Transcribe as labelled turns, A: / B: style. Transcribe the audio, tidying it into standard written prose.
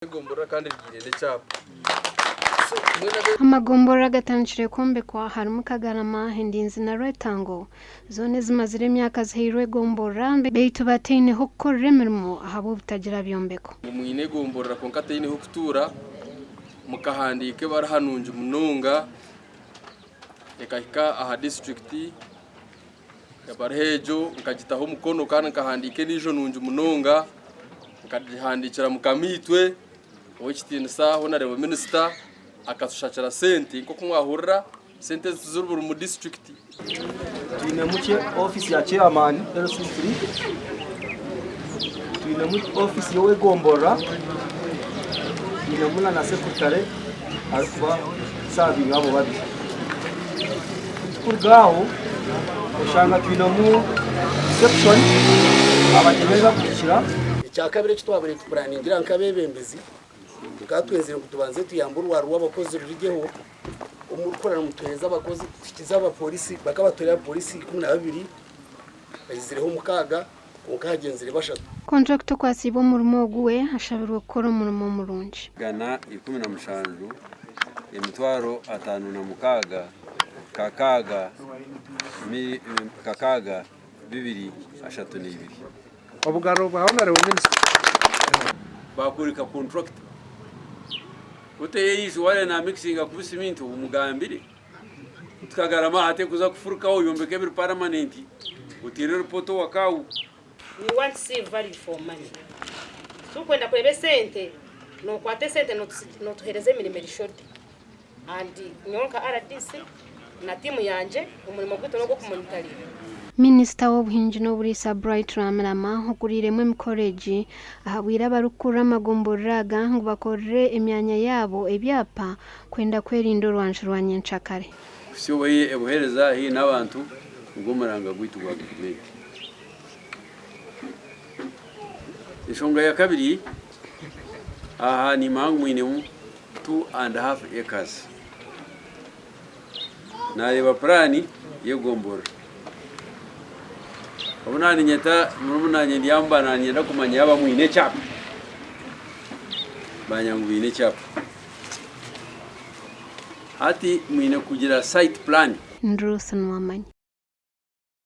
A: Egomborora kandi rigiire n'ekyapa.
B: Amagomborora agatandikire kwombekwa harimu Kagarama, Endinzi na Rwetango. Zoona ezimazire emyaka zihairwe egomborora beitu bataine h'okukorera emirimo ahabw'obutagira byombeko.
A: Ngu mwine egomborora kwonka taine h'okutuura, mukahandiika ebaruha nungi munonga ekahika aha disiturikiti. Ebaruha egyo nkagitaho omukono kandi nkahandiika endiijo nungi munonga, nkagihandiikira mukamaitwe ow'ekitiinisa Honarebo Minisita akatushakira sente nk'oku mwahurira sente ezi tiziri buri mu disiturikiti.
C: Twinemu ofiisi ya chairman LC3, twinemu ofiisi y'ow'egomborora, twinemu na secretary arikuba savinga abo babiri. Kuruga aho oshanga twinemu reception abagyenyi ahu barikuhikira.
D: Ekyakabiri eki twabaire tupuraningira nk'abeebembezi, tukaba twenzire ngu tubanze tuyambe orwari rw'abakozi rurugyeho, omu rikuhurira nituheereza abakozi tuhikize abapoorisi, bakaba batuhaire abapoorisi 12, baizireho mukaaga kwonka hagyenzire bashatu.
B: Kontrakita okwatsiibwe omurimo ogu we ashabirwe kukora omurimo murungi.
E: 117 56 6 6 2 32.
F: Obugaro bwa Honourable Minister.
E: Bakoreka contractor oteyo eriisho wareeba na mixinga kubi cement omugambire oti kagarama aha tekuza kufurukaho oyombeke ebiri permanent oteere report owakaawu.
G: We want to see value for money. Titurikwenda kureeba esente, nokwata esente notuheereza emirimo eri shoddy. And nyowe nka rdc na tiimu yangye omurimo gwaitu n'ogw'okumonitaringa.
B: Minisita w'obuhingi n'oburiisa Bright Rwamirama okuriiremu emikoro egi ahabwire abarikukurira amagomborora aga ngu bakorere emyanya yaabo ebyapa kwenda kwerinda orwanju rwa nyenkyakare.
E: Kuhitsya obu obuheereza haihi n'abantu nigwo muranga gwaitu gwa gavumenti. Enshonga ya kabiri, aha nimanya ngu mwinemu 2.5 acres. Nareeba puraani y'egomborora. Obu naaninyeta murumuna wangye ndi aho nanyenda kumanya yaaba mwine ekyapa. Banyanga ngu baine ekyapa. Hati mwine kugira site plan.
B: Ndi Ruth Nuwamanya.